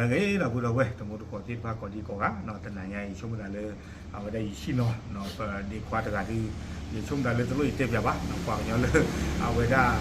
ဂ့ၤဒီပုၢ်ဒီဝဲၢ် တံၤသကိးသ့ၣ်တဖၣ်ကိးဒံကိးဂၤ တနၤညါအံၤ ယဆိကမိၣ်သးလၢ အဝဲဒၣ်ယဟံၣ်နီၤ ပဒ့ခွါတဂၤဒီး ယဆိကမိၣ်သးလၢတလိၣ်ယတဲပၠးဘၣ် ပှၤကညီလၢ အဝဲဒၣ်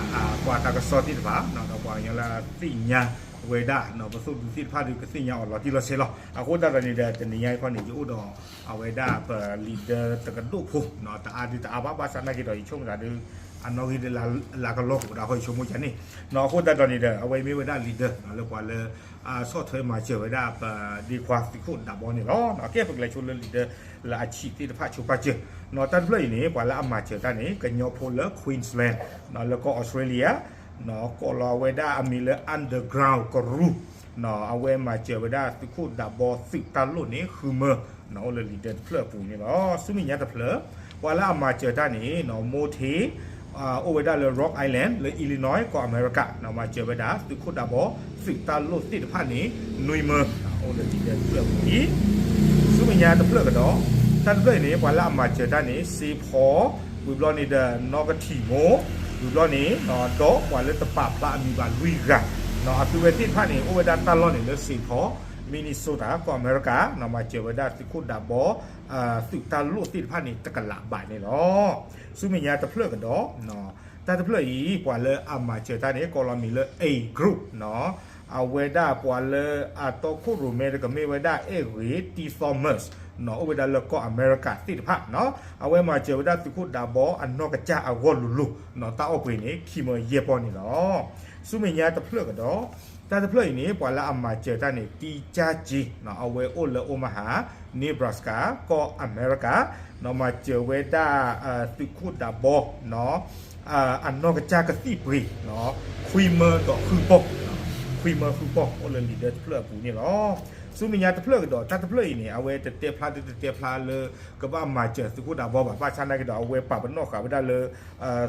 ကွၢ်တၢ်ကစီၣ်သ့ၣ်တဖၣ် ဒီးပှၤကညီလၢသ့ၣ်ညါဝဲဒၣ် ပသိၣ်ဒူသ့ၣ်တဖၣ်ဒီး ကသ့ၣ်ညါအီၤလီၤတံၢ်လီၤဆဲးလီၤ. အဃိသတးဒီးန့ၣ်ဒီး တနံၤညါအံၤခီန့ၣ် ယအိၣ်ဒီး အဝဲဒၣ်ပ leader တကဒိၣ်ဖိ တအါဒုတအါဘၣ် ဘၣ်ဆၣ်နာ်က့ဒီး ယဆိကမိၣ်သးဒီး အနီၣ်ဂံၢ်ဒီးလါကလီၢ်ကအိၣ်ဒၣ်ဃီ ယဆိကမိၣ်ကန့ၣ် အဃိသတးဒီးန့ၣ်ဒီး အဝဲမ့ၢ်ဝဲဒၣ် leader လၢပှၤလၢ ဆီၣ်ထွဲမၤစၢၤဝဲဒၣ်ပဒ့ခွါသုးခိၣ်ဒးဘီန့ၣ်လီၤ. ကဲ ပကလဲၤဆိလၢ leader လၢအဆံးသ့ၣ်တဖၣ်ဆိပာ်စၢၤ တၢ်တဖျၢၣ်အံၤန့ၣ် ပှၤလၢအမၤစၢၤတၢ်န့ၣ် ကညီဖိလၢ Queensland လၢကီၢ်အီစထြ့လယါ ကိးလီၤဝဲဒၣ်အမံၤလၢ underground ကရူၢ် အဝဲမၤစၢၤဝဲဒၣ်သုးခိၣ်ဒးဘီသုးတၢ်လိၣ်န့ၣ် ဃုမၢ အိၣ်လၢ leader တဖျၢၣ်အပူၤန့ၣ်လီၤ. ဆူမဲာ်ညါတဖျၢၣ် ပှၤလၢအမၤစၢၤတၢ်န့ၣ် မိၢ်ထ့ အိၣ်ဝဲဒၣ်လၢ Rock Island လၢ Illinois ကီၢ်အမဲရကၤ မၤစၢၤဝဲဒၣ်သုးခိၣ်ဒးဘီသုးတၢ်လိၣ်သ့ၣ်တဖၣ်န့ၣ် နွံမၢ အိၣ်လၢ leader တဖျၢၣ်အပူၤအံၤ ဆူမဲာ်ညါတဖျၢၣ်ကဒီး တၢ်တဖျၢၣ်အံၤန့ၣ် ပှၤလၢအမၤစၢၤတၢ်န့ၣ် စ့ဖီ ဝံၤဘျီန့ၣ်ဒီး နီၢ်ကထံၣ်မိၢ် ဝံၤဘျီန့ၣ် ဒီးပှၤလၢတပာ်ဖျါအမံၤဘၣ်လွံၢ်ဂၤ အသုဝဲသ့ၣ်တဖၣ်န့ၣ် အိၣ်ဝဲဒၣ်တၢ်လီၢ်န့ၣ်လၢ Saint Paul Minnesota ကီၢ်အမဲရကၤ မၤစၢၤဝဲဒၣ်သုးခိၣ်ဒးဘီ သုးတၢ်လိၣ်သ့ၣ်တဖၣ်န့ၣ် တကလးဘးန့ၣ်လီၤ. ဆူမဲာ်ညါတဖျၢၣ်ကဒီး တၢ်တဖျၢၣ်အံၤ ပှၤလၢအမၤစၢၤတၢ်န့ၣ် ကိးလီၤမံၤလၢ A group အဝဲဒၣ်ပှၤလၢအတီခိၣ်ရိၣ်မဲတကမ့ၢ်ဝဲဒၣ် အဲၣ်ဂ့ၤ T Thomas အိၣ်ဝဲဒၣ်လၢကီၢ်အမဲရကၤသ့ၣ်တဖၣ် အဝဲမၤစၢၤဝဲဒၣ်သုးခိၣ်ဒးဘီအနီၢ်ကစၢ်အဂီၢ်လိၤလိၤ တၢ်အီၣ်ပှ့ၤန့ၣ် ခံမၢယဲၢ်ပီၢ်န့ၣ်လီၤ. ဆူမဲာ်ညါတဖျၢၣ်ကဒီး တၢ်တဖျၢၣ်အံၤန့ၣ် ပှၤလၢအမၤစၢၤတၢ်န့ၣ် တံကၠါက့ အဝဲအိၣ်လၢ Omaha Nebraska ကီၢ်အမဲရကၤ မၤစၢၤဝဲဒၣ် သုးခိၣ်ဒးဘီ အနီၢ်ကစၢ်ကသံၣ်ပှ့ၤ ခွံမၢဒီးဃုပီၢ် ခွံမၢဃုပီၢ် အိၣ်လၢ leader တဖျၢၣ်အပူၤန့ၣ်လီၤ. ဆူမဲာ်ညါတဖျၢၣ်ကဒီး တၢ်တဖျၢၣ်အံၤန့ၣ် အဝဲတတဲဖျါဒုတတဲဖျါလၢ ကဘၣ်မၤစၢၤသုးခိၣ်ဒးဘီဘၣ် ဘၣ်ဆၣ်နာ်က့ဒီး အဝဲပာ်ပနီၣ်ဃာ်ဝဲဒၣ်လၢ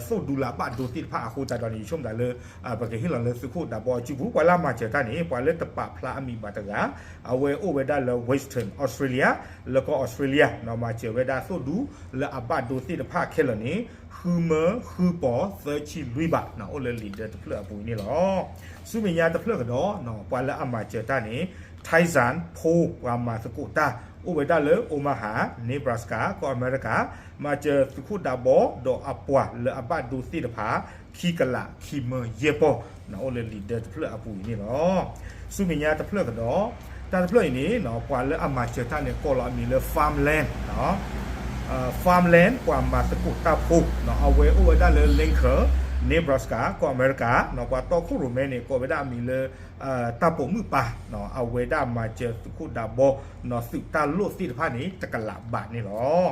သိၣ်ဒူလၢအဘၣ်ဒိသ့ၣ်တဖၣ်အဃိသတးဒီးန့ၣ် ယဆိကမိၣ်သးလၢ ပကဟ့ၣ်လီၤလၢသုးခိၣ်ဒးဘီအစုပူၤ ပှၤလၢအမၤစၢၤတၢ်န့ၣ် ပှၤလၢတပာ်ဖျါအမံၤဘၣ်တဂၤ အဝဲအိၣ်ဝဲဒၣ်လၢ Western Australia လၢကီၢ်အီစထြ့လယါ မၤစၢၤဝဲဒၣ်သိၣ်ဒူလၢအဘၣ်ဒိသ့ၣ်တဖၣ်ခဲလၢာ်န့ၣ် ဃုမၢဃုပီၢ်သၢဆံလွံၢ်ဘး အိၣ်လၢ leader တဖျၢၣ်အပူၤန့ၣ်လီၤ. ဆူမဲာ်ညါတဖျၢၣ်ကဒီး ပှၤလၢအမၤစၢၤတၢ်န့ၣ် Tyson ဖိ ပှၤမၤသကိးတၢ် အိၣ်ဝဲဒၣ်လၢ Omaha Nebraska ကီၢ်အမဲရကၤ မၤစၢၤသုးခိၣ်ဒးဘီ ဒီးအပှၤလၢအဘၣ်ဒိသ့ၣ်တဖၣ် ခံကလးခံမၢယဲၢ်ပီၢ် အိၣ်လၢ leader တဖျၢၣ်အပူၤအံၤန့ၣ်လီၤ. ဆူမဲာ်ညါတဖျၢၣ်ကဒီး တၢ်တဖျၢၣ်အံၤန့ၣ် ပှၤလၢအမၤစၢၤတၢ်န့ၣ် ကိးလီၤအမံၤလၢ farmland farmland ပှၤမၤသကိးတၢ်ဖိ အဝဲအိၣ်ဝဲဒၣ်လၢ Lincoln Nebraska ကီၢ်အမဲရကၤ ပှၤတီခိၣ်ရိၣ်မဲန့ၣ် ကိးဝဲဒၣ်အမံၤလၢ တၢ်ပိာ်မုၣ်ပၢ် အဝဲဒၣ်မၤစၢၤသုးခိၣ်ဒးဘီ သုးတၢ်လိၣ်သ့ၣ်တဖၣ်န့ၣ် တကလးဘးန့ၣ်လီၤ.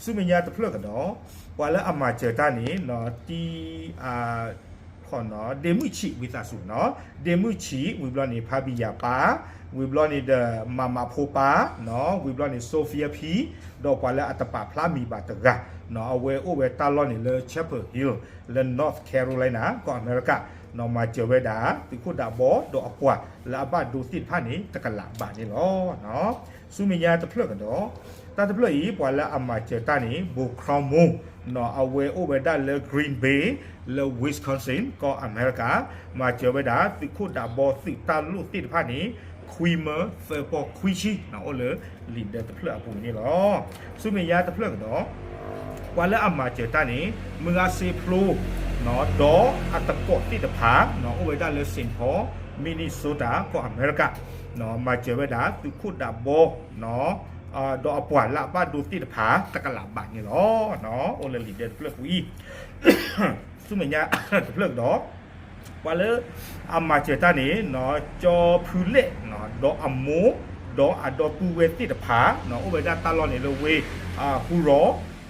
ဆူမဲာ်ညါတဖျၢၣ်ကဒီး ပှၤလၢအမၤစၢၤတၢ်န့ၣ် တံ ဒ့မုၣ်ဆံးဝံသးစူၤ ဒ့မုၣ်ဆံး ဝံၤဘျီန့ၣ် ဖါဘံယၤပၢ် ဝံၤဘျီန့ၣ်ဒီး မၤမးဖိပၢ် ဝံၤဘျီန့ၣ် Sophia P ဒီးပှၤလၢအတပာ်ဖျါမံၤဘၣ်တဂၤ အဝဲအိၣ်ဝဲတၢ်လီၢ်န့ၣ်လၢ Chapel Hill လၢ North Carolina ကီၢ်အမဲရကၤ မၤစၢၤဝဲဒၣ် သုးခိၣ်ဒးဘီ ဒီးအပှၤလၢအဘၣ်ဒိသ့ၣ်တဖၣ်န့ၣ် တကလးဘးန့ၣ်လီၤ. ဆူမဲာ်ညါတဖျၢၣ်ကဒီး တၢ်တဖျၢၣ်အံၤ ပှၤလၢအမၤစၢၤတၢ်န့ၣ် ဘိၤခရံမိၣ် အဝဲအိၣ်ဝဲဒၣ်လၢ Green Bay လၢ Wisconsin ကီၢ်အမဲရကၤ မၤစၢၤဝဲဒၣ် သုးခိၣ်ဒးဘီသုးတၢ်လိၣ်သ့ၣ်တဖၣ်န့ၣ် ခွံမၢသၢပီၢ်ခွံဆံ အိၣ်လၢ leader တဖျၢၣ်အပူၤန့ၣ်လီၤ. ဆူမဲာ်ညါတဖျၢၣ်ကဒီး ပှၤလၢအမၤစၢၤတၢ်န့ၣ် မုၢ်ဂၤစ့ဖျိ ဒီးအသကိးသ့ၣ်တဖၣ် အိၣ်ဝဲဒၣ်လၢ Saint Paul Minnesota ကီၢ်အမဲရကၤ မၤစၢၤဝဲဒၣ် သုးခိၣ်ဒးဘီ ဒီးအပှၤလၢအဘၣ်ဒိသ့ၣ်တဖၣ် တကလးဘးန့ၣ်လီၤ. အိၣ်လၢ leader တဖျၢၣ်အပူၤအံၤ ဆူမဲာ်ညါတဖျၢၣ်ကဒီး ပှၤလၢအမၤစၢၤတၢ်န့ၣ် ကၠီဖုလဲၣ် ဒီးအမိၢ် ဒီးအဒီပုၢ်ဝဲၢ်သ့ၣ်တဖၣ် အိၣ်ဝဲဒၣ်တၢ်လီၢ်န့ၣ်လၢဝ့ၢ် ဟူရီ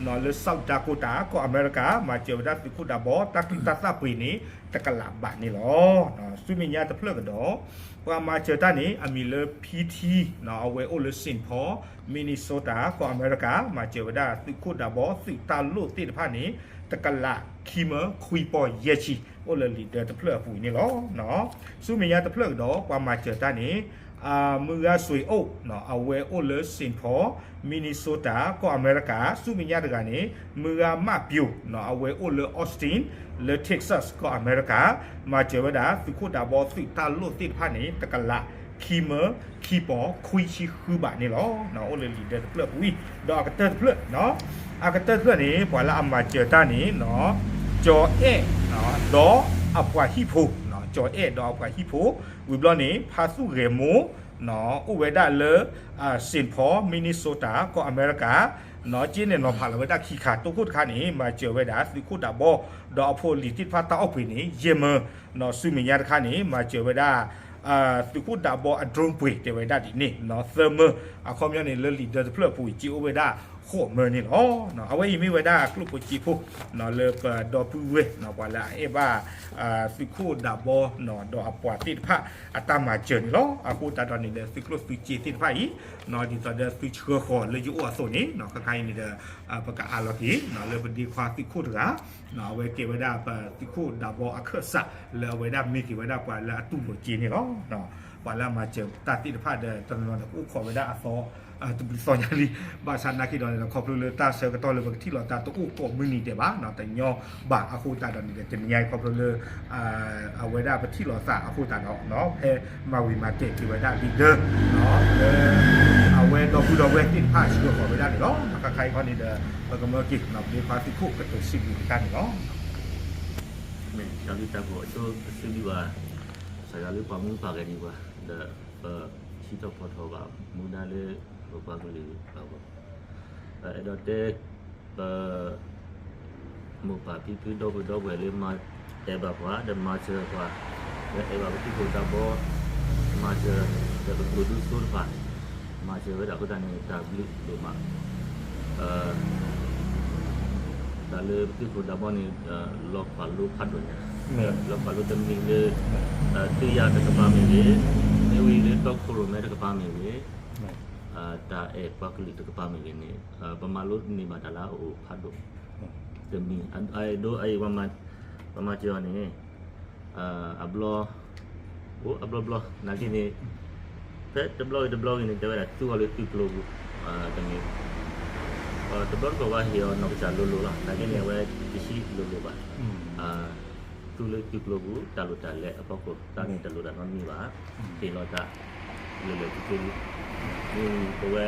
လၢ South Dakota ကီၢ်အမဲရကၤ မၤစၢၤဝဲဒၣ်သုးခိၣ်ဒးဘီ တၢ်သူၣ်တၢ်သၣ်ပှ့ၤန့ၣ် တကလးဘးန့ၣ်လီၤ. ဆူမဲာ်ညါတဖျၢၣ်ကဒီး ပှၤမၤစၢၤတၢ်န့ၣ် အမံၤလၢ ဖံထံ အဝဲအိၣ်လၢ Saint Paul Minnesota ကီၢ်အမဲရကၤ မၤစၢၤဝဲဒၣ်သုးခိၣ်ဒးဘီသုးတၢ်လိၣ်သ့ၣ်တဖၣ်န့ၣ် တကလးခံမၢခွံပီၢ်ယဲၢ်ဆံ အိၣ်လၢ leader တဖျၢၣ်အပူၤအံၤန့ၣ်လီၤ. ဆူမဲာ်ညါတဖျၢၣ်ကဒီး ပှၤမၤစၢၤတၢ်န့ၣ် မုၢ်ဂၤစွ့ၤအိၣ် အဝဲအိၣ်လၢ Saint Paul Minnesota ကီၢ်အမဲရကၤ ဆူမဲာ်ညါတဂၤန့ၣ် မုၢ်ဂၤမးပျိၤ အဝဲအိၣ်လၢ Austin လၢ Texas ကီၢ်အမဲရကၤ မၤစၢၤဝဲဒၣ် သုးခိၣ်ဒးဘီသုးတၢ်လိၣ်သ့ၣ်တဖၣ်န့ၣ် တကလး ခံမၢ ခံပီၤ ခွံဆံဃုဘးန့ၣ်လီၤ. အိၣ်လၢလံာ်ဒၢတဖျၢၣ်အပူၤအံၤ ဒီးအကတၢၢ်တဖျၢၣ်, အကတၢၢ်တဖျၢၣ်န့ၣ် ပှၤလၢအမၤစၢၤတၢ်န့ၣ် ကၠီၤအဲၣ် ဒီးအပှၤဟံၣ်ဖိ, ကၠီၤအဲၣ်ဒီးအပှၤဟံၣ်ဖိ, ဝံၤဘျီန့ၣ် ဖါသူၣ်ဂဲၤမိၢ် အိၣ်ဝဲဒၣ်လၢ Saint Paul Minnesota ကီၢ်အမဲရကၤ, က့န့ၣ်နီၤဖးလီၤဝဲဒၣ်ခံခါ, တိခိၣ်တခါန့ၣ် မၤစၢၤဝဲဒၣ်သုးခိၣ်ဒးဘီ ဒီးအဖိအလံၤသ့ၣ်တဖၣ်တၢ်အီၣ်ပှ့ၤန့ၣ် ယဲၢ်မၢ, ဆူမဲာ်ညါတခါန့ၣ် မၤစၢၤဝဲဒၣ် သုးခိၣ်ဒးဘီအ drone ပှ့ၤတဲဝဲဒၣ်ဒ်န့ၣ် သၢမၢ, အခီပညီန့ၣ် လၢလံာ်ဒၢတဖျၢၣ်အပူၤအံၤ က့အိၣ်ဝဲဒၣ်ဃိးမၢန့ၣ်လီၤ. အဝဲအံၤမ့ၢ်ဝဲဒၣ်ကျိၣ်ဖိစ့ဖိ လၢပဒီပုၢ်ဝဲၢ် ပှၤလၢအအဲၣ်ဘၣ် သုးခိၣ်ဒးဘီ ဒီးအပှၤသ့ၣ်တဖၣ်အတၢ်မၤစၢၤန့ၣ်လီၤ. အဃိသတးဒီးန့ၣ်ဒီး သုးကျိၣ်သုးစ့သ့ၣ်တဖၣ်အံၤ ဒ်သိးဒီးသုဆှၢဃီၤလၢယအိၣ်အသိးန့ၣ် ခဲခါအံၤန့ၣ်ဒီး ပကအးလီၤက့ၤ လၢပဒ့ခွါသုးခိၣ်တဂၤ အဝဲကဲဝဲဒၣ်ပသုးခိၣ်ဒးဘီအခၢၣ်စး လၢအဝဲဒၣ်မ့ၢ်က့ၤဝဲဒၣ်ပှၤလၢအတူၢ်လိာ်စ့န့ၣ်လီၤ. ပှၤလၢအမၤစၢၤတၢ်သ့ၣ်တဖၣ်ဒီး တနီၤနီၤဒီးကအိၣ်ခိးဝဲဒၣ်အသီ တဘျုးသီညါလံ, ဘၣ်ဆၣ်နာ်က့ဒီးန့ၣ်ဒီး ခီဖျိလၢတၢ်ဆၢကတီၢ်လၢပကထံၣ်လိာ်သးတအိၣ်ကိးမုၢ်နံၤဒဲးဘၣ် တညီဘၣ် အဃိသတးဒီးန့ၣ်ဒီး တနံၤညါအံၤခီဖျိလၢ အဝဲဒၣ်ပထံၣ်လိာ်သးအဃိသတးဒီး ဖဲမၤဝံၤမၤတဲာ်က့ၤဝဲဒၣ်လံာ်ဒၢ လၢအဝဲဒီပုၢ်ဒီဝဲၢ်သ့ၣ်တဖၣ်ဆှၢဃီၤဝဲဒၣ်န့ၣ်လီၤ. ခဲခါအံၤခီန့ၣ်ဒီး ပကမၢက့ၤ ပဒ့ခွါသုးခိၣ်ကတိၤစံးဘျုးက့ၤတၢ်န့ၣ်လီၤ. မ့ၢ်တၢ်ဘျုးတၢ်ဖှိၣ်အဆိကတၢၢ်စံးဘျုးဘၣ် ကစၢ်ယွၤလၢပှၤမူပှၤဂဲၤန့ၢ်ပှၤ ဒီးပထံၣ်ထီၣ်ဖီထီၣ်ဘၣ်မူဒါလၢပပှၤကလုာ်အဂီၢ် အဲၣ်ဒိးတဲ ပ မိၢ်ပၢ်ဖံဖုဒီပုၢ်ဒီဝဲၢ်လၢမၤအဲၣ်ဘၣ်ပှၤ ဒီးမၤစၢၤပှၤ ဒီးအဲၣ်ဘၣ်ပသုးခိၣ်ဒးဘီ မၤစၢၤ ဒီးပကျိၣ်ဒူစိတဖၣ် မၤစၢၤဝဲဒၣ်အဃိသတးန့ၣ် တၢ်ဘျုးဒိၣ်မး တၢ်လၢပသုးခိၣ်ဒးဘီန့ၣ် လီၤပာ်လိဖးဒိၣ်ညါ လီၤပာ်လိတမံၤလၢ သုးယၤတကပၤမ့ၢ်ဂ့ၤ မ့ၢ်ဝံၤလၢတီခိၣ်ရိၣ်မဲတကပၤမ့ၢ်ဂ့ၤ တၢ်အဲၣ်ပှၤကလုာ်တကပၤမ့ၢ်ဂ့ၤန့ၣ် ပမၤလိန့ၢ်ဘၣ်တၢ်လၢအအိၣ်ဖးဒိၣ် တမံၤ အဒိအအံၤ ပမၤစၢၤအီၤန့ၣ် အဘျီ အိၣ်အဘျီဘျီ နာ်က့န့ၣ် ဖဲတဘျီဂ့ၤတဘျီဂ့ၤန့ၣ် တဲဝဲဒၣ်သူအီၤလၢသုးကျိၤပူၤ တမံၤ တဘျီတခီၣ်ဝဲဟ့ၣ်အီၤနီၢ်ကစၢ်လိၤလိၤလီၤ နာ်က့န့ၣ် အဝဲတဆံလိၤလိၤဘၣ် သူလၢသုးကျိၤပူၤ တၢ်လိၣ်တၢ်လဲၤအဖီခိၣ် တၢ်တလိၣ်တၢ်နီတမံၤဘၣ် ဟ့ၣ်လီၤတၢ် လၢလၢသုးကျိၤပူၤ မ့ၢ်ပဝဲ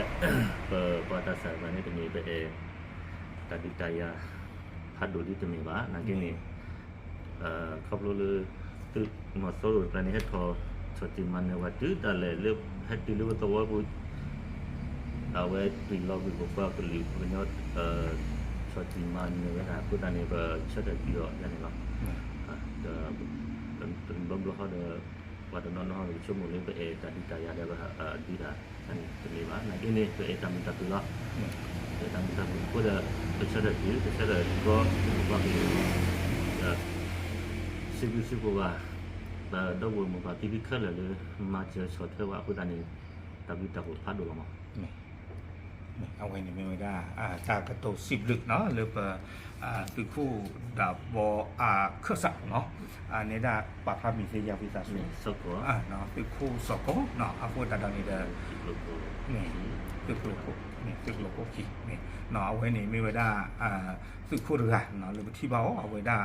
ပပှၤသးစၢ်တဖၣ်န့ၣ် တမ့ၢ်ပအဲၣ် တၢ်ဒုးတၢ်ယၤ ဖးဒိၣ်ဒ်တမ့ၢ်ဘၣ် နာ်က့န့ၣ် ခီဖျိလၢ သုးမီၤစိရိၤတဖၣ်န့ၣ် ဟဲထီၣ်ဆီၣ်တံၢ်မၤနၢၤဝဲတုၤဒၣ်လဲာ်လၢ ဟဲတုၤလၢပသဝီပူၤ အဝဲတုၤလီၤကွံာ်ပပှၤကလုာ်ကညီ ဆီၣ်တံၢ်မၤနၢၤဝဲဒၣ်အဃိသတးန့ၣ် ပဆၢထၢၣ်က့ၤအီၤဒ်န့ၣ်လီၤ. ဒီး တဘျီဘျီဃီဒီး ပှၤတနီၤနီၤဒီး ပဆိကမိၣ်လၢပအဲၣ်တၢ်ဒုးတၢ်ယၤဒီး ပဒုးတၢ် တမ့ၢ်ဘၣ် နာ်က့န့ၣ် ပအဲၣ်တၢ်မုာ်တၢ်ခုၣ်လီၤ. ပအဲၣ်တၢ်မုာ်တၢ်ခုၣ်အဃိဒီး ပဆၢထၢၣ်က့ၤ ပဆၢထၢၣ်က့ၤ ပပှၤကလုာ် ဒီး စံးဘျုးစံးဖှိၣ်ဘၣ် ပဒီပုၢ်ဝဲၢ်မိၢ်ပၢ်ဖံဖုခဲလၢာ်လၢ မၤစၢၤဆီၣ်ထွဲပှၤအဃိသတးန့ၣ် တၢ်ဘျုးတၢ်ဖှိၣ်ဖးဒိၣ်လီၤမး. အဝဲန့ၣ်မ့ၢ်ဝဲဒၣ် တၢ်ကတိၤစံးဘျုးလၢပ သုးခိၣ်ဒးဘီအခၢၣ်စး နဲဒၣ်ပာ်ဖျါမံၤသ့ယၤဝံသးစူၤ သုးခိၣ်စီၤကီ အဃိသတးဒီးန့ၣ်ဒီး သုးကျိၤခိၣ် သုးကျိၤခိၣ်ခံ အဝဲန့ၣ်မ့ၢ်ဝဲဒၣ် သုးခိၣ်တဂၤလၢပထံၣ်ဘၣ်အီၤ အဝဲဒၣ်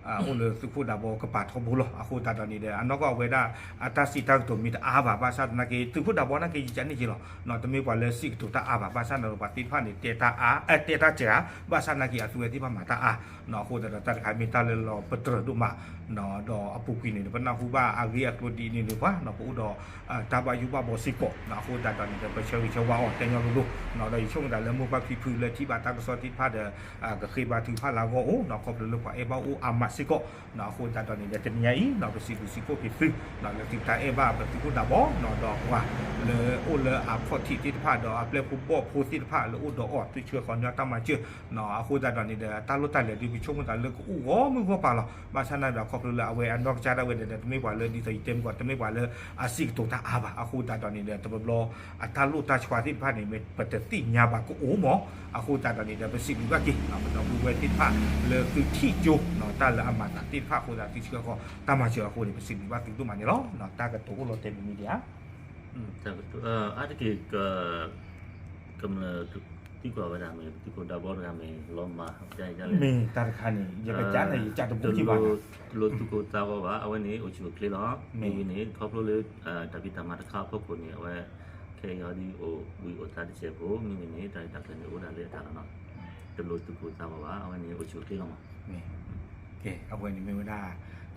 အိၣ်လၢသုးခိၣ်ဒးဘီကပၤထီဘိလီၤ. အဃိသတးဒီးန့ၣ်ဒီး အနီၢ်ကီၢ်အဝဲဒၣ် အတၢ်စံးတၢ်ကတိၤမ့ၢ်တအါဘၣ် ဘၣ်ဆၣ်သနာ်က့ သုးခိၣ်ဒးဘီသနာ်က့ ယကန့ၢ်က့ၤလီၤ တမ့ၢ်ပှၤလၢစံးကတိၤတၢ်အါဘၣ် ဘၣ်ဆၣ်ဒီးပှၤသ့ၣ်တဖၣ်န့ၣ် တဲတၢ်အါ တဲတၢ်စှၤ ဘၣ်ဆၣ်သနာ်က့ အသုဝဲသ့ၣ်တဖၣ်မၤတၢ်အါ အဃိသတးဒီးတၢ်တခါမ့ၢ်တၢ်လၢလီၤပတြၢၤဒိၣ်မး ဒီးအပူၤကွံာ်န့ၣ်ဒီး ပနၢ်ဟူဘၣ်အဂ့ၢ်အကျိၤဒ်န့ၣ်န့ၣ်ပှၤ ပအိၣ်ဒီး တၢ်ဘၣ်ယိၣ်ဘၣ်ဘီစ့ၢ်ကီး အဃိသတးဒီးန့ၣ်ဒီး ပဆၢဂ့ၤဆၢဝါအီၤတဲညီလိၤလိၤ ဒီးယဆိကမိၣ်သးလၢမိၢ်ပၢ်ဖံဖုလၢထံၣ်ဘၣ်တၢ်ကစီၣ်သ့ၣ်တဖၣ်ဒီး ကဃ့ဘါထုကဖၣ်လၢအဂီၢ်အိၣ် ခီဖျိလၢပှၤအဲၣ်ဘၣ်အိၣ်အါမးစ့ၢ်ကီး အဃိသတးဒီးန့ၣ်ဒီး တနံၤညါအံၤ ပစံးဘျုးစံးဖှိၣ်က့ၤသု လၢသုတၢ်အဲၣ်ဘၣ်ပသုးခိၣ်ဒးဘီ ဒီးပှၤလၢအိၣ်လၢအခီၣ်ထံးသ့ၣ်တဖၣ် ဒီးအပျဲၢ်ဖိဘီၣ်ဖိသ့ၣ်တဖၣ်လၢအိၣ်ဒီးအီၤ သုဆှၢဃီၤညီတၢ်မၤစၢၤ အဃိသတးဒီးန့ၣ်ဒီး တၢ်လိၣ်တၢ်လဲၤဒုး ပဆိကမိၣ်သးလၢကအိၣ်ဂီၢ်မုၢ်ဂီၢ်ပၤလီၤ. ဘၣ်ဆၣ်သနာ်က့ဒီး ခီဖျိလၢအဝဲအနီၢ်ကစၢ်ဒၣ်ဝဲဒီး တမ့ၢ်ပှၤလၢဒ်သိးယတဲမုၢ်ကီး တမ့ၢ်ပှၤလၢအစံးကတိၤတၢ်အါဘၣ်. အဃိသတးဒီးန့ၣ်ဒီး တဘျီဘျီ အတၢ်လိၣ်တၢ်ဆှါသ့ၣ်တဖၣ်န့ၣ် ပတသ့ၣ်ညါဘၣ်ကအိၣ်မး အဃိသတးဒီးန့ၣ်ဒီး ပစံးဘျုးဘၣ်က့ၤ ပဒီပုၢ်ဝဲၢ်သ့ၣ်တဖၣ်လၢသုထံၣ်ကၠိ တၢ်လၢအမၤသးသ့ၣ်တဖၣ်အဃိသတး သုဆှၢဃီၤတၢ်မၤစၢၤအဃိန့ၣ် ပစံးဘျုးဘၣ်သုဒိၣ်မးန့ၣ်လီၤ. တၢ်ကတိၤအိၣ်လီၤတဲာ်မံၤဒံးဧါ. အါတက့ၢ် ကမျၢၢ် သံကွၢ်ဝဲဒၣ်မ့ၢ် ပသုးခိၣ်ဒၢဘီတဂၤမ့ၢ်လီၤမၢ် ယလဲၣ် မ့ၢ်တၢ်တခါန့ၣ် ယကစၢ်န့ၣ် ယကစၢ်တဘူၣ်က့ၤဘၣ်နီၤ တလိၣ်သူၣ်ကိၢ်သးဂီၤဘၣ် အဝဲန့ၣ်အိၣ်ဆူၣ်အိၣ်ချ့လီၤ. မ့ၢ်ဝံၤန့ၣ် ခီဖျိလၢ တၢ်ဖံးတၢ်မၤတခါအဖီခိၣ်န့ၣ် အဝဲ ခဲအံၤဒ်အိၣ်ဘှံးအိၣ်သါတစဲးဖိ မ့ၢ်ဝံၤန့ၣ် တၢ်ရဲၣ်တၢ်ကျဲၤန့ၣ်အိၣ်ဒၣ်လၢအတၢ်လီၤနီၤ တလိၣ်သူၣ်ကိၢ်သးဂီၤဘၣ် အဝဲန့ၣ်အိၣ်ဆူၣ်အိၣ်ချ့လီၤမး ကဲ အဝဲန့ၣ်မ့ၢ်ဝဲဒၣ်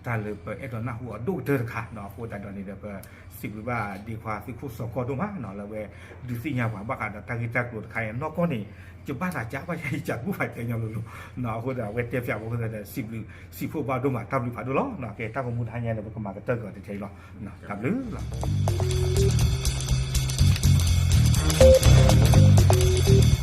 တၢ်လၢပအဲၣ်ဒိးနၢ်ဟူအဒိၣ်ကတၢၢ်တခါနီၤ အဃိသတးဒီးန့ၣ်ဒီး ပစံးဘျုးဘၣ်ဒ့ခွါသုးခိၣ်စီၤကီၢ်ဒိၣ်မးနီၤ လၢအဝဲဒုးသ့ၣ်ညါပှၤဘၣ်ဃးဒီးတၢ်ဂ့ၢ်တၢ်ကျိၤတခါအံၤ နီၢ်ကီၢ်န့ၣ် ယဘၣ်သးကၢ်ဘၣ်ယၤ ယကၢ်ဘူၣ်ဘၣ်တဲညီလိၤလိၤနီၤ အဃိသတးဒီး အဝဲတဲဖျါဘၣ်အဃိသတးဒီး စံးဘျုးစံးဖှိၣ်ဘၣ်ဒိၣ်မး တၢ်ဘျုးဖးဒိၣ်လီၤနီၤ ကဲ တၢ်ဂီၤမူတဟါညါန့ၣ် ပကမၤကတၢၢ်က့ၤအီၤတထဲအံၤလီၤ တၢ်ဘျုးလီၤ.